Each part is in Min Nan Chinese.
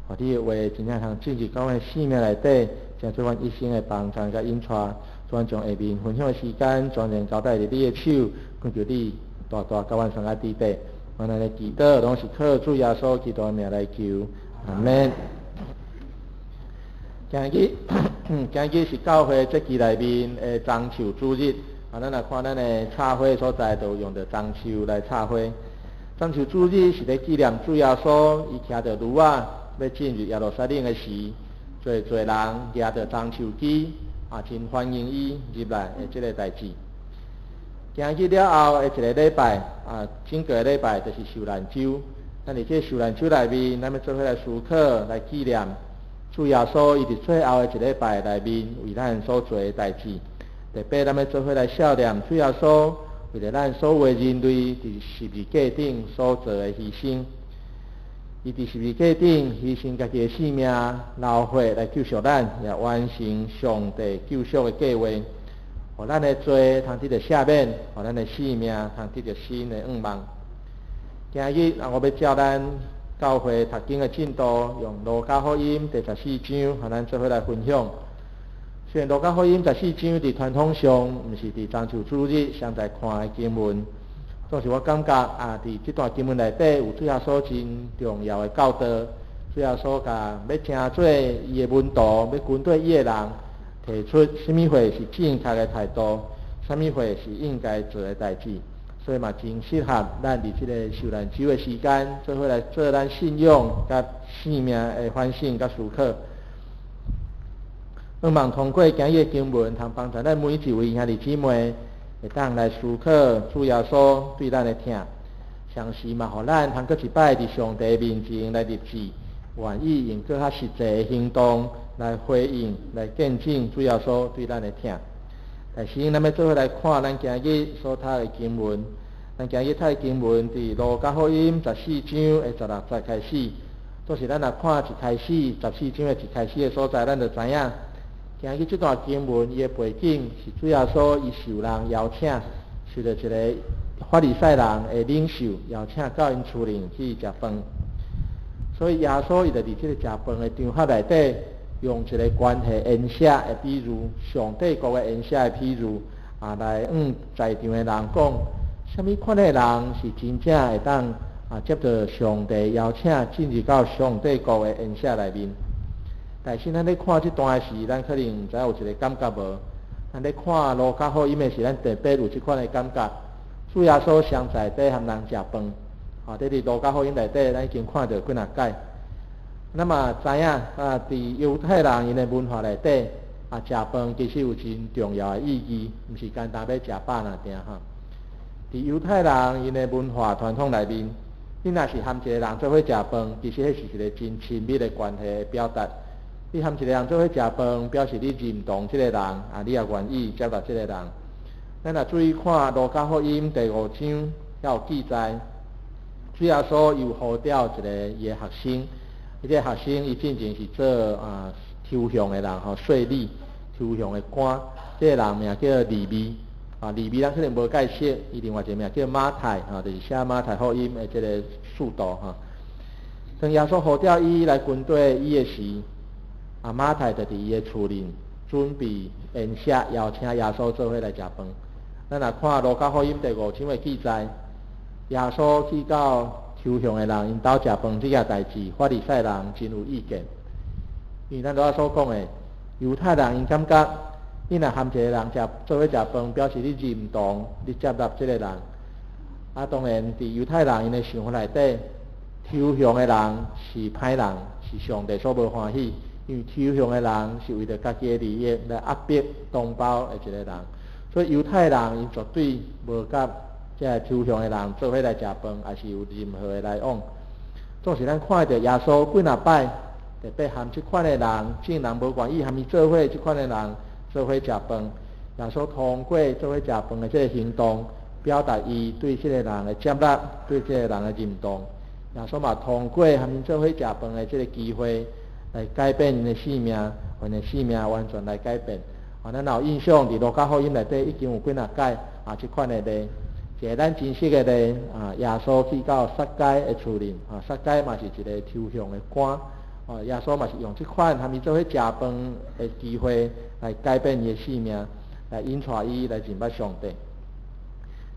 予你的話真正通進入到阮的生命內底，成做阮一生的幫贊佮引帶。主，阮將下面分享的時間，全然交代佇你的手，懇求你大大佮阮相佮佇底。阮按呢祈禱，攏是靠主耶穌基督的名來求，阿門。今日，今日是教會節期內面的棕樹主日。啊，咱來看咱的插花所在，就用著棕樹來插花。棕樹主日是咧紀念主耶穌，伊騎著驢仔欲進入耶路撒冷的時，濟濟人舉著棕樹枝，啊，真歡迎伊入來的這个代誌。今日了後的一个禮拜，啊，整個禮拜就是受難週。咱佇這受難週內面，咱欲做伙來思考，來紀念主耶穌伊佇最後的一禮拜內面為咱所做的代誌。特別咱欲做伙來數念主耶穌為著咱所有的人類佇十字架頂所做的犧牲。伊佇十字架頂犧牲家己的性命，流血來救贖咱，也完成上帝救贖的計劃，予咱的罪通得著赦免，予咱的生命通得著新的向望。今日啊，我欲照咱教會讀經的進度，用路加福音第十四章，予咱做伙來分享。雖然路加福音十四章佇傳統上毋是佇棕樹主日上在看的經文，總是我感覺啊，佇這段經文內底有主耶穌真重要的教導。主耶穌共欲成做伊的門徒，欲跟綴伊的人，提出啥物貨是正確的態度，啥物貨是應該做的代誌，所以嘛真適合咱佇這个受難週的時間，做伙來做咱信仰佮生命的反省佮思考。向望通過今日的經文，通幫助咱每一位兄弟姊妹，會當來思考主耶穌對咱的疼，同時嘛，予咱通閣一擺佇上帝面前來立志，願意用閣較實際的行動來回應、來見證主耶穌對咱的疼。但是，咱欲做伙來看咱今日所讀的經文。咱今日讀的經文佇路加福音十四章的十六節開始。總是咱若看一開始十四章的一開始的所在，咱就知影。今日這段經文，伊的背景是主耶穌伊受人邀請，受著一个法利賽人的領袖邀請到𪜶厝裡去食飯。所以耶穌伊就佇這个食飯的場合內底，用一个關係宴席的比喻，上帝國的宴席的比喻，啊，來向在場的人講，啥物款的人是真正會當啊接著上帝邀請進入到上帝國的宴席內面。但是咱咧看這段時，咱可能毋知有一个感覺無？咱咧看路加福音的時，咱特別有這款的感覺。主耶穌常在佇和人食飯，啊，佇路加福音內底，咱已經看著幾若擺。咱嘛知影啊，佇猶太人𪜶的文化內底，啊，食飯其實有真重要的意義，毋是簡單欲食飽爾爾吼。佇猶太人𪜶的文化傳統內面，你若是和一个人做伙食飯，其實彼是一个真親密的關係的表達。你和一个人做伙食飯，表示你認同這个人，啊，你也願意接納這个人。咱若注意看路加福音第五章，遐有記載，主耶穌又呼召一个伊的學生，彼个學生伊進前是做啊抽象的人吼，稅吏抽象的官，這个人名叫利未，啊，利未咱可能無介熟，伊另外一个名叫馬太，吼，就是寫馬太福音的這个使徒吼。當耶穌呼召伊來跟綴伊的時，啊，馬太就佇伊的厝裡準備宴席，邀請耶穌做伙來食飯。咱若看路加福音第五章的記載，耶穌去到抽象的人𪜶兜食飯這件代誌，法利賽人真有意見。因為咱拄仔所講的，猶太人𪜶感覺，你若和一個人食做伙食飯，表示你認同、你接納這個人。啊，當然，佇猶太人𪜶的想法內底，抽象的人是歹人，是上帝所無歡喜。因為抽象的人是為著家己的利益來壓迫同胞的一个人，所以猶太人𪜶絕對無佮這个抽象的人做伙來食飯，抑是有任何的來往。總是咱看著耶穌幾若擺，特別和這款的人，眾人無願意和伊做伙，這款的人做伙食飯。耶穌通過做伙食飯的這个行動，表達伊對這个人的接納，對這個人的認同。耶穌嘛通過和𪜶做伙食飯的這个機會，來改變𪜶的生命，𪜶的生命完全來改變。啊，咱若有印象，佇路加福音內底已經有幾若擺啊，這款的例，一個咱真熟的例啊，耶穌去到撒該的厝裡，啊，撒該嘛是一個抽象的官，哦，耶穌嘛是用這款含伊做伙食飯的機會來改變伊的性命，來引帶伊來認捌上帝。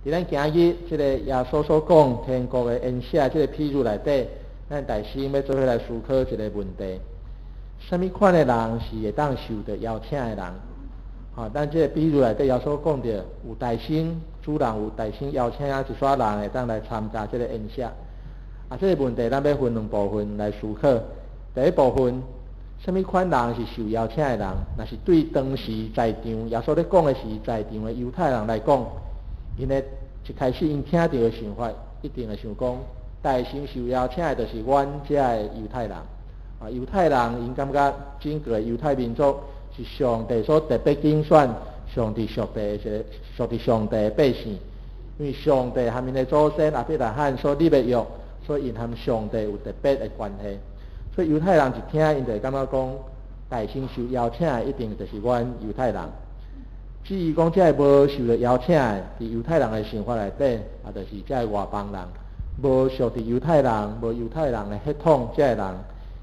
佇咱今日這个耶穌所講天國的宴席這个譬喻內底，咱大先欲做伙來思考一个問題：啥物款的人是會當受著邀請的人？吼，咱這个比喻內底耶穌講著有大先主人有大先邀請一撮人會當來參加這个宴席。啊，這个問題咱欲分兩部分來思考。第一部分，啥物款人是受邀請的人？若是對當時在場耶穌咧講的是在場的猶太人來講，𪜶的一開始𪜶聽著的想法，一定會想講，大先受邀請的就是阮遮的猶太人。啊，猶太人𪜶感覺整個猶太民族是上帝所特別揀選、上帝屬地的一个屬佇上帝的百姓，因為上帝和𪜶的祖先亞伯拉罕所立的約，所以𪜶和上帝有特別的關係。所以猶太人一聽，𪜶就會感覺講，大先受邀請的一定就是阮猶太人。至於講這个無受著邀請的，佇猶太人的想法內底，啊，就是這个外邦人，無屬佇猶太人、無猶太人的血統，這个人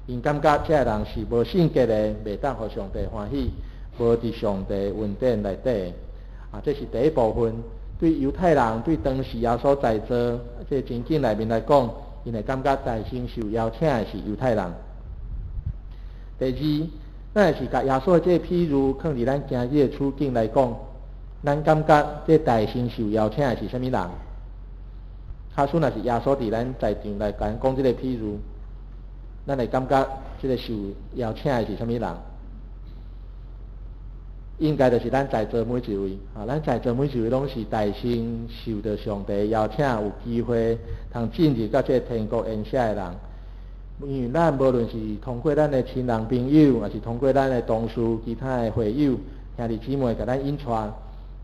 ，𪜶感覺這个人是無聖潔的，袂當予上帝歡喜，無佇上帝恩典內底。啊，這是第一部分，對猶太人對當時耶穌在座這個情景內面來講，𪜶會感覺大先受邀請的是猶太人。第二，咱若是共耶穌的這个譬喻，放佇咱今日的處境來講，咱感覺這大先受邀請的是啥物人？假使若是耶穌佇咱在場來共咱講這个譬喻，咱會感覺這个受邀請的是啥物人？應該就是咱在座每一位，啊，咱在座每一位攏是大先受著上帝邀請，有機會通進入到這个天國宴席的人。因為咱無論是通過咱的親人朋友，抑是通過咱的同事、其他的會友、兄弟姊妹，共咱引帶，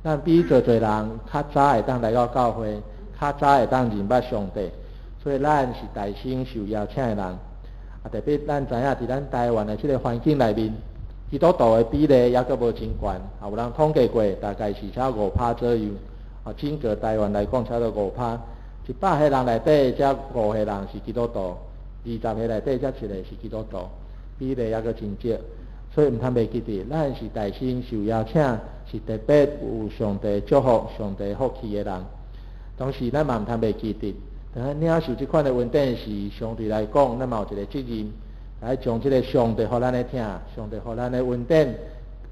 咱比濟濟人較早會當來到教會，較早會當認捌上帝，所以咱是大先受邀請的人。啊，特別咱知影佇咱台灣的這个環境內面，基督徒的比例猶閣無真懸，啊，有人統計過，大概是差5趴左右。啊，整個台灣來講，差不多五趴，100個人內底，才五個人是基督徒。20個內底才一個是基督徒，比例猶閣真少，所以毋通袂記得，咱是大先受邀請，是特別有上帝祝福、上帝福氣的人。同時，咱嘛毋通袂記得，當咱領受這款的恩典時，相對來講，咱嘛有一個責任，來將這个上帝予咱的疼、上帝予咱的恩典，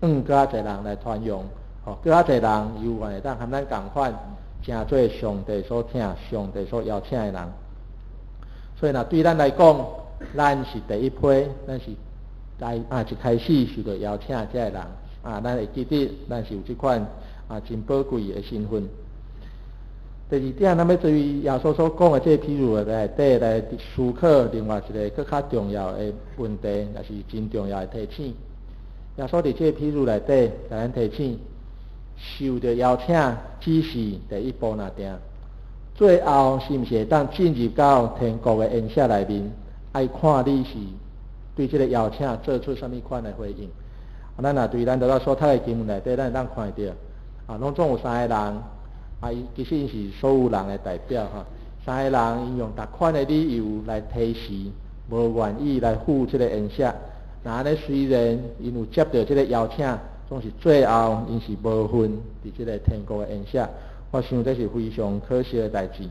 向閣較濟人來傳揚，予閣較濟人有緣會當和咱仝款，成做上帝所疼、上帝所邀請的人。所以，若對咱來講，咱是第一批，咱是來啊一開始受著邀請這个人啊，咱會記得咱是有這款啊真寶貴的身份。第二點，咱欲對耶穌所講的這个譬喻內底來思考另外一个閣較重要的問題，也是真重要的提醒。耶穌佇這个譬喻內底，共咱提醒，受著邀請只是第一步爾定。最後是毋是會當進入到天國的宴席內面，愛看你是對這个邀請做出啥物款的回應。啊，咱若對咱拄仔所讀的經文內底，咱會當看著，啊，攏總有三个人，啊，伊其實𪜶是所有人的代表吼。三个人𪜶用逐款的理由來推辭，無願意來赴這个宴席。若按呢，雖然𪜶有接著這个邀請，總是最後𪜶是無份佇這个天國的宴席。我想這是非常可惜的代誌。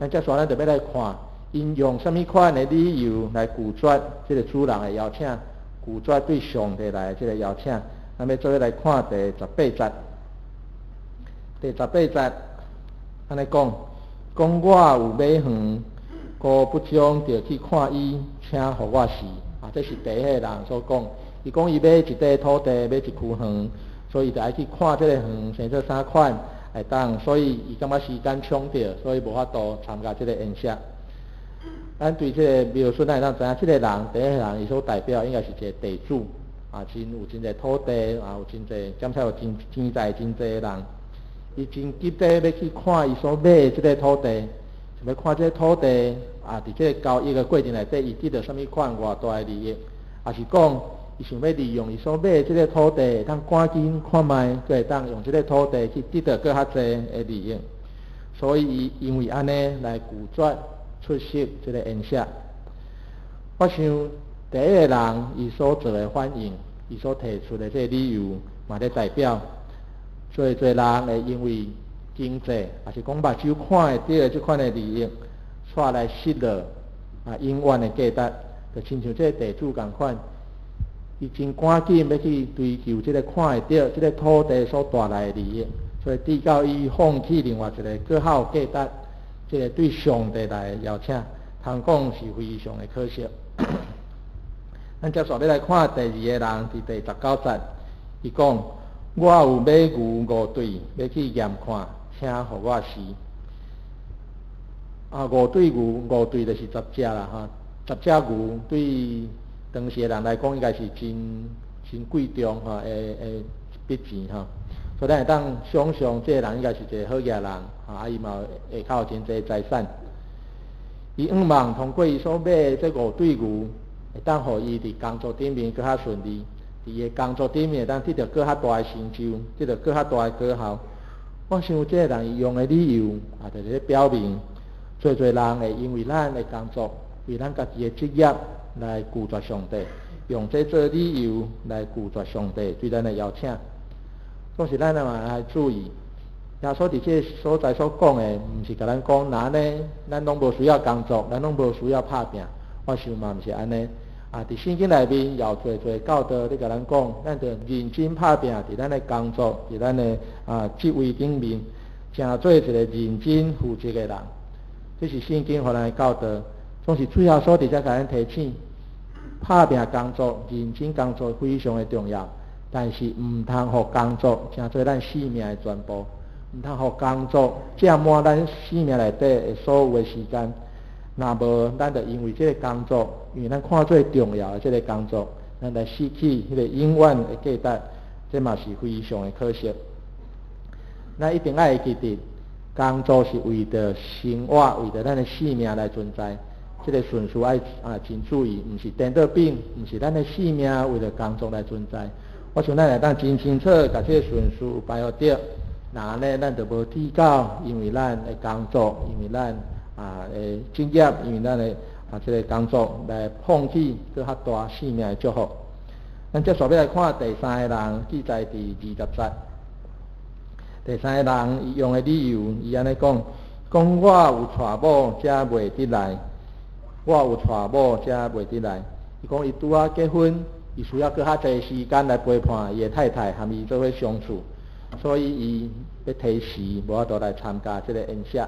咱接續咱就欲來看，𪜶用啥物款的理由來拒絕這个主人的邀請，拒絕對上帝來的這个邀請。咱欲做伙來看第十八節。第十八節，按呢講，講我有買園，姑不將著去看伊，請予我時。啊，這是第一個人所講。伊講伊買一塊土地，買一區園，所以伊就愛去看這个園生做啥款。會當，所以伊感覺時間搶著，所以無法度參加這个宴席。咱對這个描述，咱會當知影，這个人第一個人，伊所代表應該是一個地主，啊，真有真濟土地，啊，有真濟，兼且有真錢財真濟的人。伊真急著欲去看伊所買的這个土地，想欲看這个土地，啊，佇這个交易的過程內底，伊得著啥物款偌大的利益，抑是講，伊想欲利用伊所買的這个土地，會當趕緊看覓，閣會當用這个土地去得著閣較濟的利益，所以伊因為按呢來拒絕出席這个宴席。我想第一个人伊所做的反應，伊所提出的這個理由，嘛咧代表，濟濟人會因為經濟，抑是講目睭看會著的這款的利益，煞來失落啊永遠的價值，就親像這個地主仝款，伊真趕緊欲去追求這個看會著這個土地所帶來的利益，所以直到伊放棄另外一个閣較有價值，這个對上帝來的邀請，通講是非常的可惜。咱接續欲來看第二个人，佇第19節，伊講：我有馬牛五對，欲去驗看，請予我時。啊，五對牛，五對就是10隻啦，吼，十隻牛對當時的人來講，應該是真真貴重吼，的的一筆錢吼。所以咱會當想像，這个人應該是一个好額人，啊，伊嘛下跤有真濟財產。伊向望通過伊所買的這五對牛，會當予伊佇工作頂面閣較順利，佇伊的工作頂面會當得著閣較大的成就，得著閣較大的果效。我想這个人伊用的理由，啊，就是咧表明，濟濟人會因為咱的工作，為咱家己的職業來拒絕上帝，用這做理由來拒絕上帝對咱的邀請。總是咱嘛愛注意，耶穌佇這个所在所講的，毋是共咱講，若按呢，咱攏無需要工作，咱攏無需要拍拚。我想嘛毋是按呢。啊，佇聖經內面有濟濟教導，咧共咱講，咱著認真拍拚，佇咱的工作，佇咱的啊職位頂面，成做一个認真負責的人。這是聖經予咱的教導。總是主耶穌佇遮共咱提醒，拍拚工作、認真工作非常的重要，但是毋通予工作成做咱生命的全部，毋通予工作佔滿咱生命內底的所有的時間。若無，咱就因為這个工作，因為咱看做重要的這个工作，咱來失去彼个永遠的價值，這嘛是非常的可惜。咱一定愛會記得，工作是為著生活，為著咱的生命來存在。這个順序愛啊真注意，毋是顛倒反，毋是咱的生命為著工作來存在。我想咱會當真清楚，共這个順序排予對，若按呢，咱就無至到因為咱的工作，因為咱啊的職業，因為咱的啊這个工作來放棄閣較大生命的祝福。咱接續欲來看第三个人，記載佇20節。第三个人伊用的理由，伊按呢講：講我有娶某，才袂得來；我有娶某，才袂得來。伊講伊拄仔結婚，伊需要閣較濟時間來陪伴伊的太太，和伊做伙相處，所以伊欲推辭，無法度來參加這个宴席。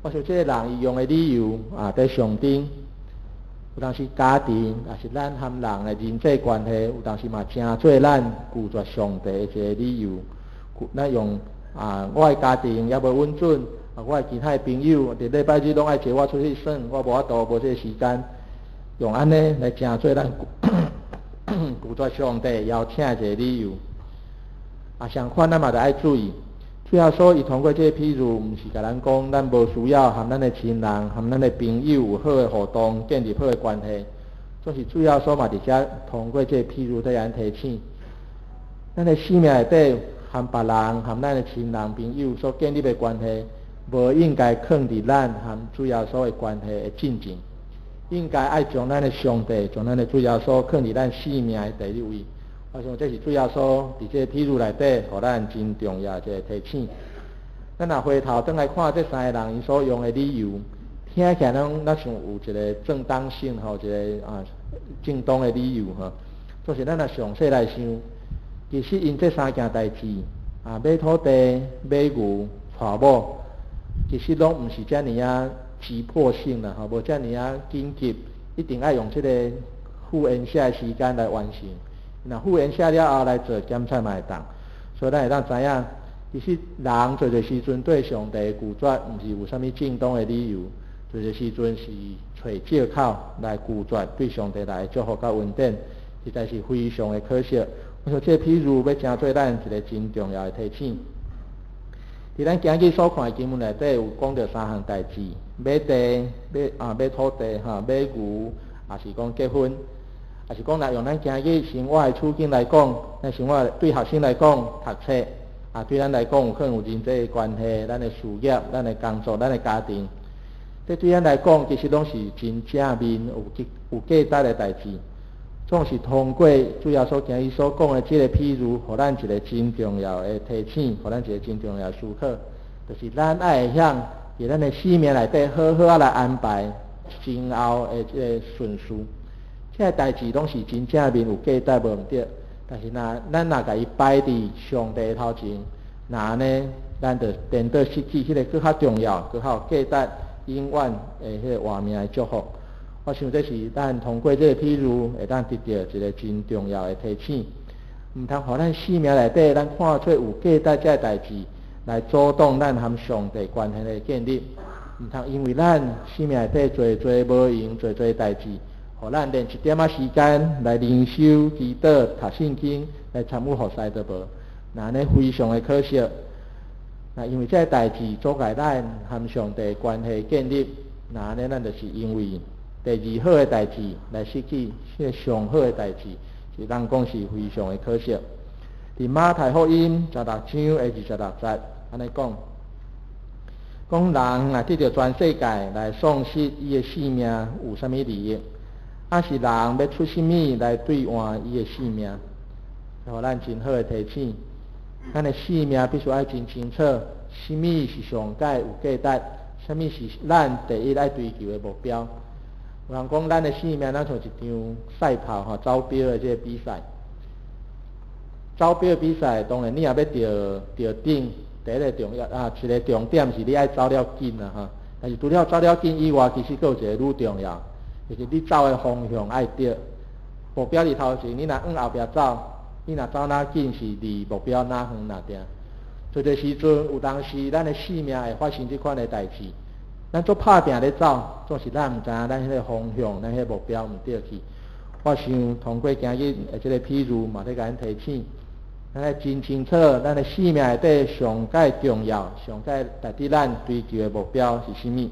我想這个人伊用的理由啊，佇象徵有當時家庭，抑是咱和人的人際關係，有當時嘛成做咱拒絕上帝的一个理由。咱用啊，我的家庭猶無穩準，啊，我的其他的朋友佇禮拜日攏愛約我出去耍，我無法度，無這个時間，用按呢來成做咱拒絕上帝邀請的一个理由。啊，相款咱嘛著愛注意。主耶穌伊通過這个譬喻，毋是共咱講，咱無需要和咱的親人、和咱的朋友有好的互動，建立好的關係。總是主耶穌嘛佇遮通過這个譬喻，對咱提醒，咱的生命內底和別人、和咱的親人、朋友所建立的關係，無應該囥佇咱和主耶穌的關係的進前，應該愛將咱的上帝、將咱的主耶穌囥佇咱生命的第一位。我想這是主耶穌佇這个譬喻內底，予咱真重要一个提醒。咱若回頭轉來看這三个人𪜶所用的理由，聽起來攏若像有一个正當性吼，一个啊正當的理由吼。就是咱若詳細來想，其實𪜶這三件代誌啊，買土地、買牛、娶某，其實攏毋是遮爾仔急迫性啦，吼，無遮爾仔緊急，一定愛用這个赴宴席的時間來完成。若赴宴席了後來做檢查嘛會當，所以咱會當知影，其實人濟濟時陣對上帝拒絕，毋是有啥物正當的理由，濟濟時陣是揣藉口來拒絕對上帝來的祝福佮恩典，實在是非常的可惜。我說這个譬喻欲成做咱一个真重要的提醒。佇咱今日所看的經文內底有講著三項代誌：買地、買啊買土地、哈買牛，抑是講結婚。抑是講，若用咱今日生活的處境來講，咱生活對學生來講讀冊，啊對咱來講有可能有人際關係、咱的事業、咱的工作、咱的家庭。這對咱來講，其實攏是真正面有價值的代誌。總是通過主耶穌今日所講的這个譬喻，予咱一个真重要的提醒，予咱一个真重要的思考，就是咱愛會曉佇咱的生命內底好好仔來安排前後的這个順序。這个代誌攏是真正面有價值，無毋對。但是若咱若共伊擺佇上帝頭前，若按呢，咱就顛倒失去彼个閣較重要、閣較有價值、永遠的彼个活命的祝福。我想這是咱通過這个譬喻，會當得著一个真重要的提醒，毋通予咱生命內底，咱看做有價值這个代誌，來阻擋咱和上帝關係的建立。毋通因為咱生命內底濟濟無閒、濟濟代誌，予咱連一點仔時間來靈修、祈禱、讀聖經、來參與服侍都無，若按呢非常的可惜。那因為這个代誌阻礙咱和上帝關係建立，若按呢咱就是因為第二好的代誌來失去彼个上好的代誌，是咱講是非常的可惜。佇馬太福音16章的26節，按呢講，講人若得著全世界來喪失伊的性命，有啥物利益？抑是人欲出啥物來兌換伊的性命？予咱真好的提醒，咱的性命必須愛真清楚，啥物是上蓋有價值，啥物是咱第一愛追求的目標。有人講，咱的生命若像一場賽跑吼，走標的這个比賽。走標比賽，當然你若欲著著頂，第一个重要啊，一个重點是你愛走了緊啦吼。但是除了走了緊以外，其實閣有一个愈重要，就是你走的方向愛對。目標佇頭前，你若向後壁走，你若走若緊，是離目標若遠若定。濟濟時陣，有當時咱的生命會發生這款的代誌。咱足拍拚咧走，總是咱毋知影咱彼个方向，咱彼个目標毋對去。我想通過今日的這个譬喻，嘛咧共咱提醒，咱愛真清楚，咱的生命內底上蓋重要、上蓋值得咱追求的目標是啥物。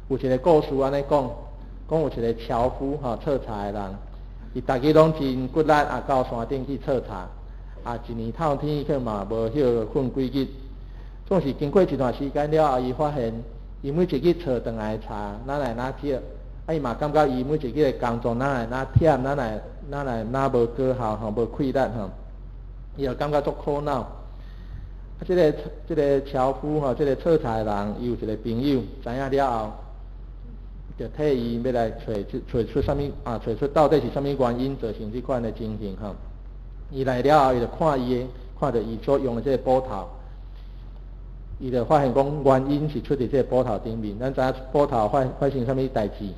有一个故事按呢講，講有一个樵夫吼，採柴的人，伊逐日攏真骨力啊，到山頂去採柴，啊，一年透天去嘛無歇睏幾日。總是經過一段時間了後，伊發現伊每一日採轉來的柴，哪來哪少，啊，伊嘛感覺伊每一日的工作哪來哪忝，哪來哪來哪無果效吼，無氣力吼，伊就感覺足苦惱。啊，這个樵夫吼，這个採柴的人，伊有一个朋友，知影了後，就替伊欲來揣出啥物啊，揣出到底是啥物原因造成這款的情形吼。伊來了後，伊就看伊的，看著伊所用的這个斧頭。伊就發現講原因是出佇這个斧頭頂面。咱知影斧頭發生啥物代誌？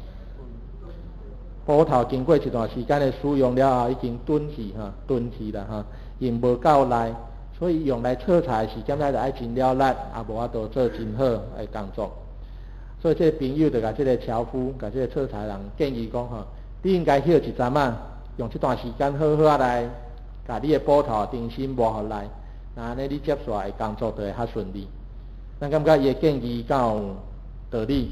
斧頭經過一段時間的使用了後，已經鈍去吼，鈍去啦吼，用無夠力，所以用來採柴時，感覺就愛真了力，也無法度做真好的工作。所以這个朋友就共這个樵夫，共這个採柴人建議講吼，你應該歇一陣仔，用這段時間好好仔來，共你的斧頭重新磨予力，若按呢你接續來的工作就會較順利。咱感覺伊的建議敢有道理？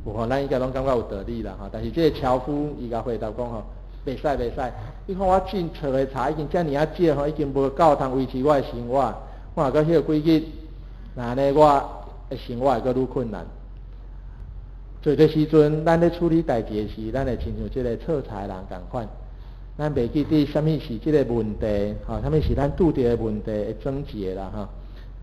有吼，咱應該攏感覺有道理啦吼。但是這个樵夫伊共回答講吼，袂使袂使，你看我種採的柴已經遮爾仔少吼，已經無夠通維持我的生活。我若閣歇幾日，若按呢我的生活會閣愈困難。濟濟時陣，咱咧處理代誌的時，咱會親像這个採柴人仝款，咱袂記得啥物是這个問題，吼，啥物是咱拄著的問題的症結啦，吼。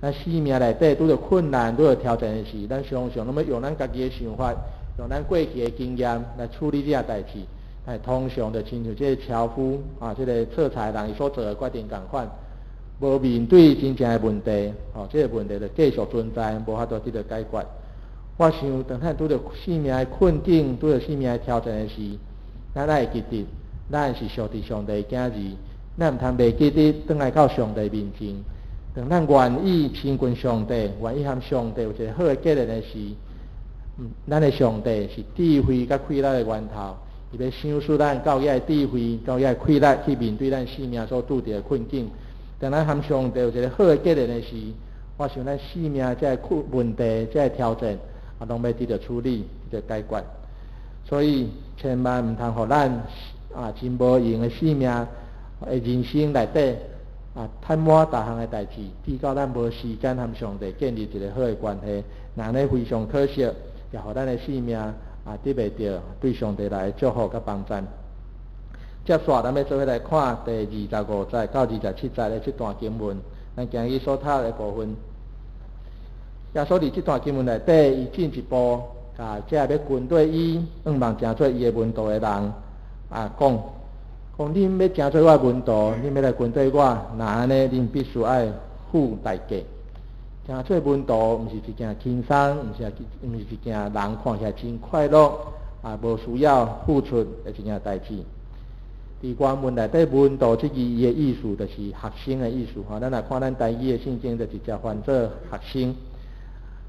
咱生命內底拄著困難、拄著挑戰的時，咱常常攏欲用咱家己的想法，用咱過去的經驗來處理這件代誌。但是通常就親像這个樵夫啊，這个採柴人伊所做的決定仝款，無面對真正的問題，吼，這个問題就繼續存在，無法度得到解決。我想，當咱拄著生命的困境、拄著生命的挑戰的時，咱愛會記得，咱是屬佇上帝的囝兒，咱毋通袂記得轉來到上帝面前。當咱願意親近上帝，願意和上帝有一个好的結連的時，咱的上帝是智慧佮氣力的源頭，伊欲賞賜咱夠額的智慧、夠額的氣力去面對咱生命所拄著的困境。當咱和上帝有一个好的結連的時，我想咱生命這个困問題、這个挑戰，啊，攏欲得著處理、得著解決。所以，千萬毋通予咱啊真無閒的生命的人生內底，趁滿逐項的代誌，至到咱無時間和上帝建立一个好的關係，那按呢非常可惜，也予咱的生命得袂著對上帝來的祝福佮幫贊。接續咱欲做伙來看第二十五節到27節的這段經文，咱今日所讀的部分。耶穌佇這段經文內底，伊進一步共這欲跟綴伊，向望成做伊的門徒的人講，講恁欲成做我的門徒，恁欲來跟綴我，若按呢，恁必須愛付代價。成做門徒毋是一件輕鬆，毋是一件人看起來真快樂，無需要付出的一件代誌。佇原文內底，門徒這字伊的意思就是學生的意思吼。咱若看咱台語的聖經，就直接翻做學生。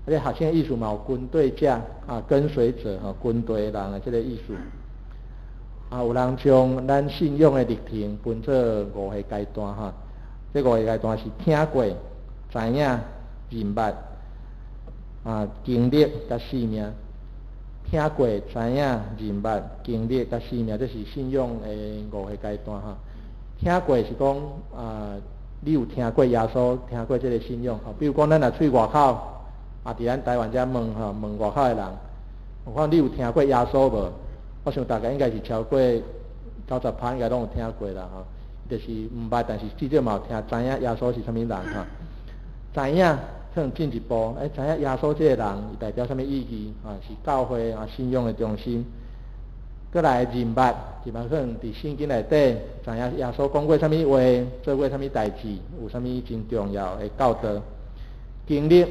這個學生的意思嘛有跟綴者，跟隨者吼，跟綴人的這个意思。有人將咱信仰的歷程分做五个階段吼。這五个階段是聽過、知影、認捌、經歷佮生命。聽過、知影、認捌、經歷佮生命，這是信仰的五个階段吼。聽過是講你有聽過耶穌，聽過這个信仰吼。比如講，咱若出外口，佇咱台灣遮問吼，問外口的人，我講你有聽過耶穌無？我想大家應該是超過90%應該攏有聽過啦吼。就是毋捌，但是至少嘛有聽知影耶穌是啥物人吼。知影可能進一步，知影耶穌這个人，伊代表啥物意義啊？是教會信仰的中心。閣來認捌，認捌可能佇聖經內底，知影耶穌講過啥物話，做過啥物代誌，有啥物真重要的教導。經歷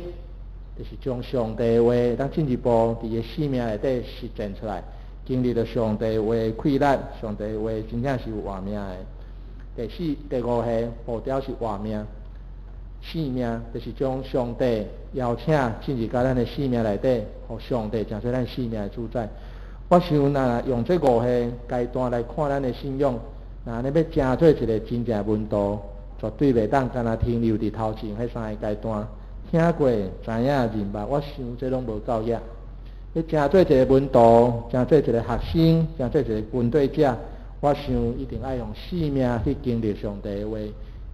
就是將上帝的話，當進一步佇伊的生命內底實踐出來，經歷著上帝話的氣力，上帝話真正是有活命的。第四、第五個步調是活命。生命就是將上帝邀請進入到咱的生命內底，予上帝成做咱生命的主宰。我想若用這五個階段來看咱的信仰，若按呢欲成做一个真正的門徒，絕對袂當干焦停留佇頭前彼三个階段。聽過、知影、認捌，我想這攏無夠額。欲成做一个門徒，成做一个學生，成做一个跟綴者，我想一定愛用生命去經歷上帝的話。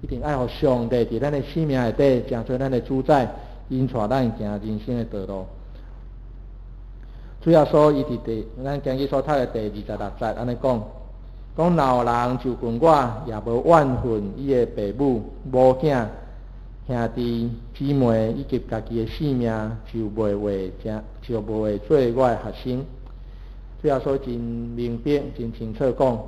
一定愛予上帝佇咱的生命內底，成做咱的主宰，引帶咱行人生的道路。主耶穌伊佇第咱今日所讀的第26節按呢講，講若有人就近我，也無怨恨伊的爸母、母囝、兄弟姊妹以及家己的性命，就袂會做我的學生。主耶穌真明白、真清楚講，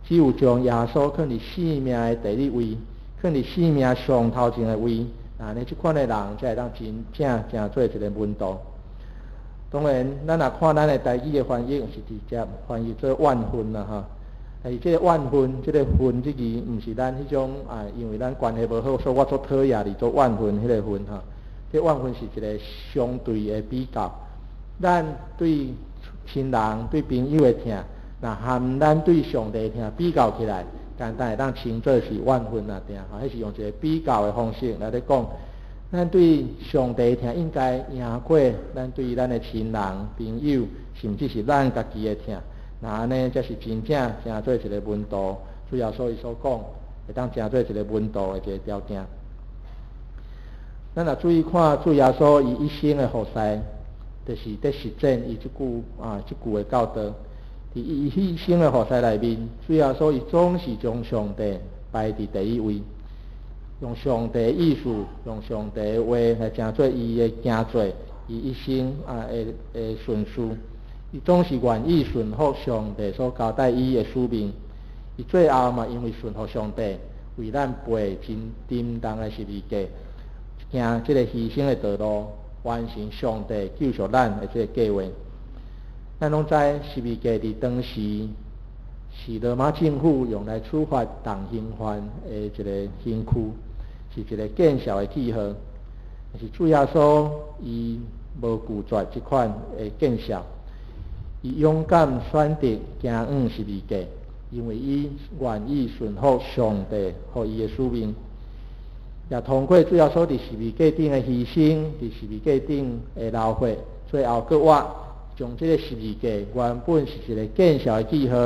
只有將耶穌放佇生命的第一位，放佇生命上頭前的位，按呢這款的人才會當真正成做一个門徒。當然，咱若看咱的台語的翻譯是直接翻譯做怨恨啦吼。但是這个怨恨，這个恨這字，毋是咱彼種因為咱關係無好，所以我足討厭你做怨恨彼个恨吼。這怨恨是一个相對的比較，咱對親人、對朋友的疼，若和咱對上帝的疼比較起來，簡單會當稱做是怨恨啊，定吼，彼是用一个比較的方式來咧講。咱對上帝疼應該贏過咱對咱的親人、朋友，甚至是咱家己的疼。若按呢，才是真正成做一个門徒。主耶穌伊所講，會當成做一个門徒的一个條件。咱若注意看主耶穌伊一生的服侍，就是佇實踐伊這句的教導。佇伊一生的服侍內面，主耶穌伊總是將上帝擺佇第一位，用上帝的意思，用上帝的話來成做伊的行做，伊一生的順序，伊總是願意順服上帝所交代伊的使命。伊最後嘛，因為順服上帝，為咱背真沉重的十字架，行這个犧牲的道路，完成上帝救贖咱的這个計劃。咱攏知十字架佇當時是羅馬政府用來處罰重刑犯的一个刑具，是一个見笑的記號。但是主耶穌伊無拒絕這款的見笑，伊勇敢選擇行往十字架，因為伊願意順服上帝予伊的使命。也通過主耶穌佇十字架頂的犧牲，佇十字架頂的流血，最後閣活，將這个十字架原本是一个見笑的記號，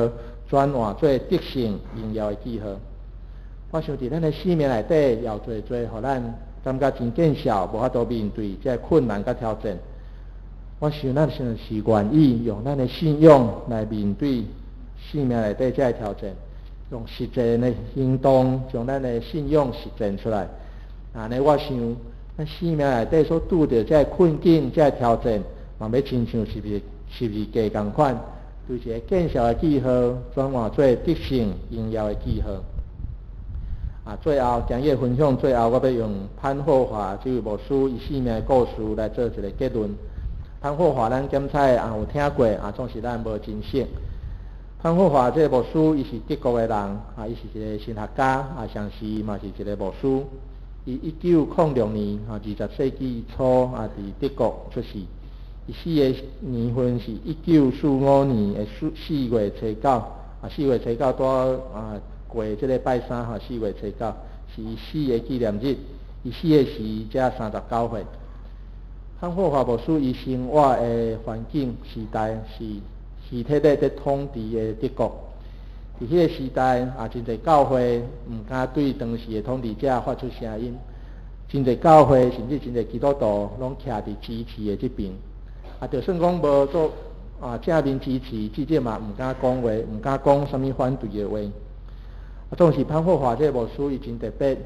轉換做得勝榮耀的記號。我想佇咱的生命內底，有濟濟，予咱感覺真見笑，無法度面對這个困難佮挑戰。我想咱是是願意用咱的信仰來面對生命內底這个挑戰，用實際的行動將咱的信仰實踐出來。按呢，我想咱生命內底所拄著這個困境、這個挑戰，嘛欲親像十字架仝款，對一個見笑的記號轉換做得勝榮耀的記號。啊，最後今日分享最後，我欲用潘霍華這位牧師伊生命的故事來做一个結論。潘霍華咱檢採也有聽過，啊，總是咱無真熟。潘霍華這個牧師，伊是德國的人，啊，伊是一個神學家，啊，同時嘛是一個牧師。伊1906年，啊，20世紀初啊，佇德國出世。伊死的年份是1945年的4月初九，啊，四月初九拄啊過這个拜三吼，四月初九是伊死的紀念日。伊死的時才39歲。潘霍華牧師伊生活的環境時代是希特勒佇統治的德國。佇彼個時代，啊，真濟教會毋敢對當時的統治者發出聲音，真濟教會甚至真濟基督徒攏徛佇支持的這邊。啊，就算講無做啊正面支持，至少嘛毋敢講話，毋敢講啥物反對的話。啊，總是潘霍華這個牧師，伊真特別，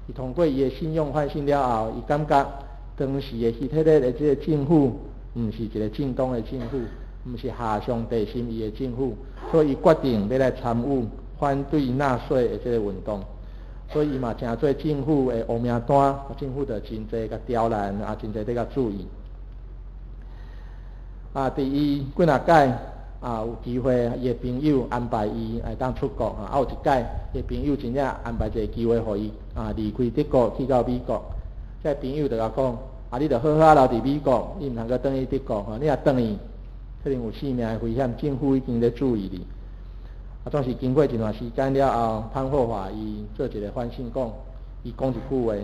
伊通過伊的信仰反省了後，伊感覺當時的希特勒的這個政府，毋是一個正當的政府，毋是合上帝心意的政府，所以伊決定欲來參與反對納粹的這個運動。所以伊嘛成做政府的烏名單，政府就真濟共刁難，啊，真濟咧共注意。啊，佇伊幾若擺啊有機會，伊的朋友安排伊會當出國啊，有一擺伊的朋友真正安排一个機會予伊啊離開德國去到美國。這个朋友就共講：啊，你著好好留佇美國，你毋通閣轉去德國吼，你若轉去，可能有性命的危險，政府已經咧注意你。啊，總是經過一段時間了後，潘霍華伊做一个反省，講，伊講一句話，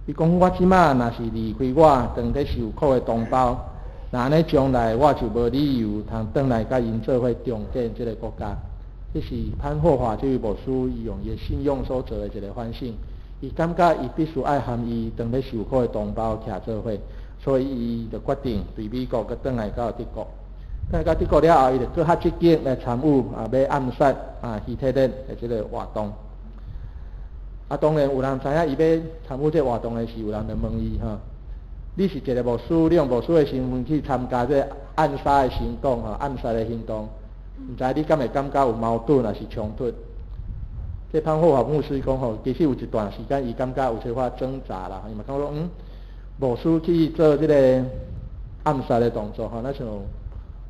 伊講我這馬若是離開我當咧受苦的同胞，那按呢將來我就無理由通轉來佮𪜶做伙重建這个國家。這是潘霍華這位牧師伊用伊的信仰所做的一个反省。伊感覺伊必須愛和伊當咧受苦的同胞徛做伙，所以伊就決定對美國閣轉來到德國。轉來到德國了後，伊就閣較積極來參與啊，欲暗殺啊希特勒的這个活動。啊，當然有人知影伊欲參與這个活動的時，有人就問伊吼：你是一个牧師，你用牧師的身份去參加這个暗殺的行動吼，暗殺的行動，毋知你敢會感覺有矛盾抑是衝突？這潘霍華牧師講吼，其實有一段時間，伊感覺有小可掙扎啦，伊嘛感覺講，牧師去做這个暗殺的動作吼，那像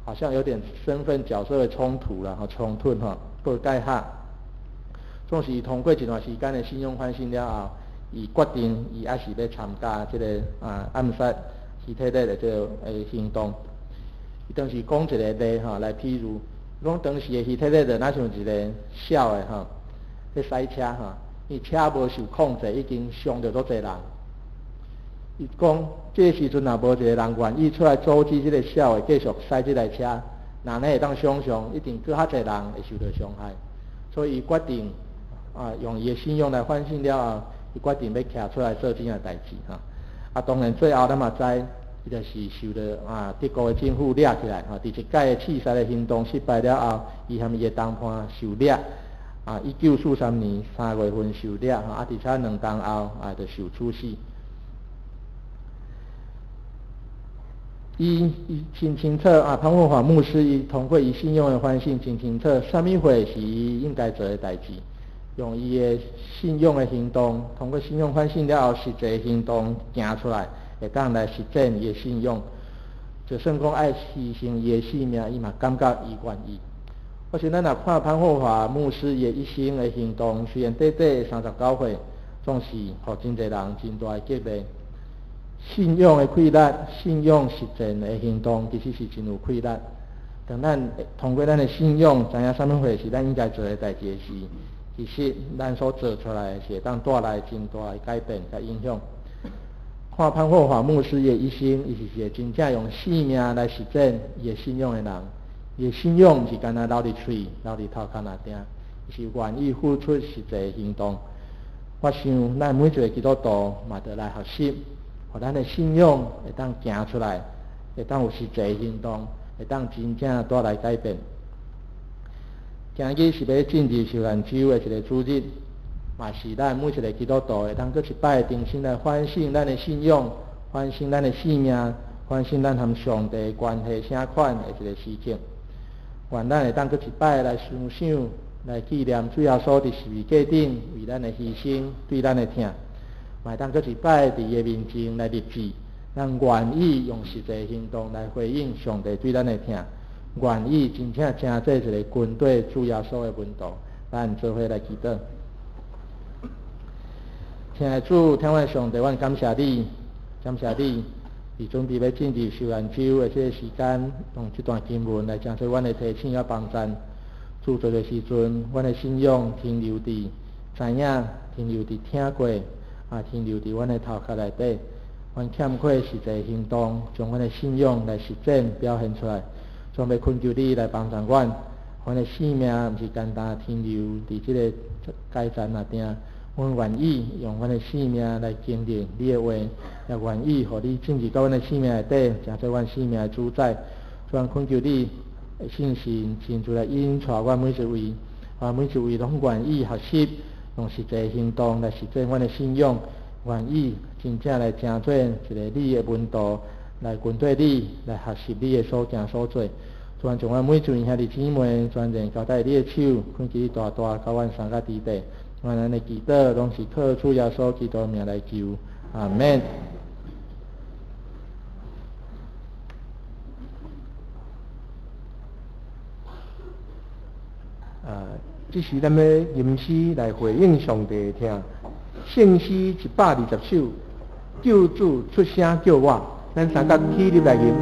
好像有點身份角色的衝突啦，吼，衝突吼，過界下。總是通過一段時間的信仰反省了後，伊決定伊猶是欲參加這个啊暗殺希特勒的這个行動。伊當時講一個例吼來譬喻，講當時的希特勒就若像一个痟的吼，咧駛車吼，伊車無受控制，已經傷著足濟人。伊講這個時陣若無一個人願意出來阻止這個痟的繼續駛這台車，那呢會當想像一定閣較濟人會受著傷害。所以伊決定啊，用伊的信仰來反省了後，伊決定欲徛出來做這件代誌吼。啊，當然最後咱嘛知，伊就是受著啊德國的政府掠起來吼。佇一擺的刺殺的行動失敗了後，伊和伊的同伴受掠。啊，1943年3月份受掠吼，啊，而且2冬後啊，就受處死。伊真清楚啊，潘霍華牧師伊通過伊信仰的反省，真清楚，啥物貨是伊應該做的代誌，用伊的信仰的行動，通過信仰反省了後，實際行動行出來，會當來實踐伊的信仰。就算講愛犧牲伊的性命，伊嘛感覺伊願意。我想咱若看潘霍華牧師伊的一生的行動，雖然短短39歲，總是予真濟人真大的激勵。信仰的氣力，信仰實踐的行動，其實是真有氣力。當咱通過咱的信仰，知影啥物貨是咱應該做的代誌時，其實咱所做出來的是會當帶來真大的改變佮影響。看潘霍華牧師的一生，伊是一個真正用性命來實踐伊的信仰的人。伊的信仰毋是干焦留佇喙，留佇頭殼內定，伊是願意付出實際行動。我想咱每一个基督徒嘛，著來學習，予咱的信仰會當行出來，會當有實際行動，會當真正帶來改變。今日是欲進入受難週的一個主日，嘛是咱每一個基督徒會當閣一擺重新來反省咱的信仰，反省咱的生命，反省咱和上帝關係啥款的一個時刻。願咱會當閣一擺來思想，來紀念主耶穌佇十字架頂為咱的犧牲，對咱的疼，嘛會當閣一擺佇伊的面前來立志，咱願意用實際行動來回應上帝對咱的疼，願意真正成做一個跟綴主耶穌的門徒，咱做伙來祈禱。親愛的主，疼阮上帝，阮感謝你，感謝你，佇準備欲進入受難週的這個時間，用這段經文來成做阮的提醒佮幫贊。主做的時陣，阮的信仰停留佇知影，停留佇聽過，啊，停留佇阮的頭殼內底。阮欠缺實際行動，將阮的信仰來實踐表現出來。總欲懇求你來幫助阮，阮的生命毋是單單停留佇這個階層內定。阮願意用阮的生命來經歷你的話，也願意予你進入到阮的生命內底，成做阮生命的主宰。主，懇求你聖神親自來引帶阮每一位，啊，每一位攏願意學習，用實際行動來實踐阮的信仰，願意真正來成做一個你的門徒，來跟綴你，來學習你的所行所做。主，將阮每一位兄弟姊妹全然交代你的手，懇求你大大佮阮相佮佇底。願咱的祈禱攏是靠主耶穌基督名來求，阿門。啊，這時咱欲吟詩來回應上帝的疼，聖詩120首，救主出聲叫我，咱三甲起立來吟。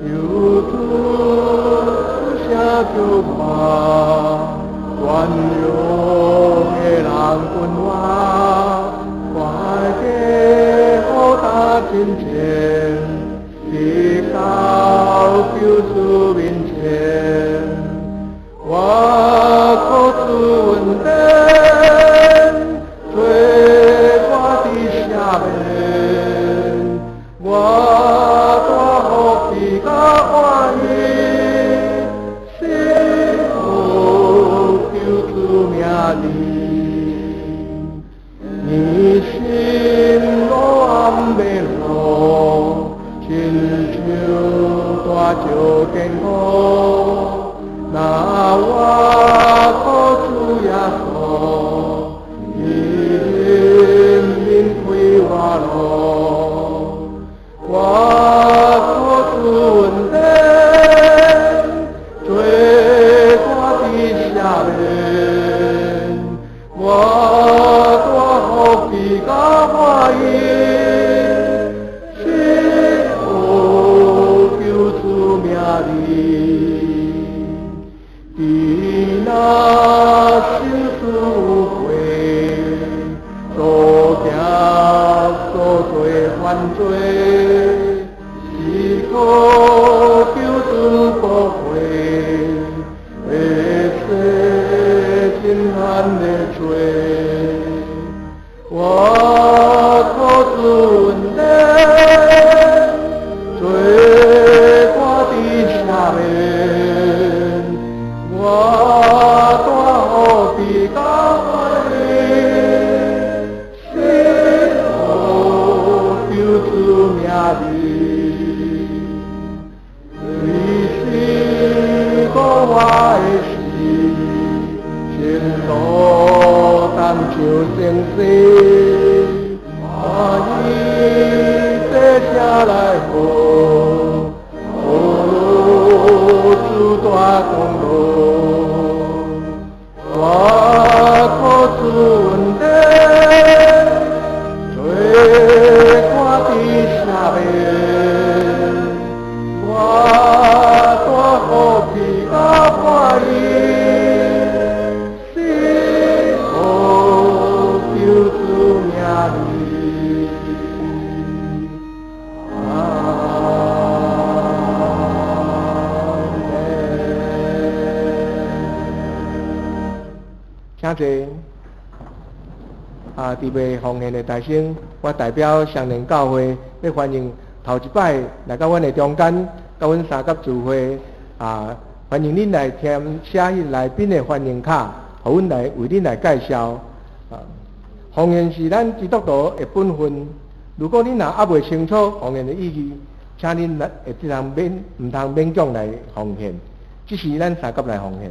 救主出聲叫我，軟弱的人困我，看見好大真情，直到救主面前，我靠主恩典，做我的赦免，我大福气佮歡喜，信奉救主名字。你心路暗迷路，親像大石堅固。若我靠主耶穌，伊引領開我路。我靠主恩典，做我的赦免，我大福氣佮歡喜，信奉救主名字。伫那生死有過，所行所做犯罪，只可救主寶血，會洗淨咱的罪。我靠主恩典，做我的赦免，我大福氣佮歡喜，信奉救主名字。你是顧我的事，前路擔像星星，歡喜這聲來賀，賀主大功勞。我靠主恩典，做我的赦免，我大福氣佮歡喜，信奉救主請坐。啊，佇未奉獻的大聲，我代表雙連教會，欲歡迎頭一擺來到阮的中間，佮阮三甲聚會啊，歡迎恁來填寫彼來賓的歡迎卡，予阮來為恁來介紹。啊，奉獻是咱基督徒的本分。如果恁若猶未清楚奉獻的意義，請恁來會當免，毋通勉強來奉獻，只是咱相佮來奉獻。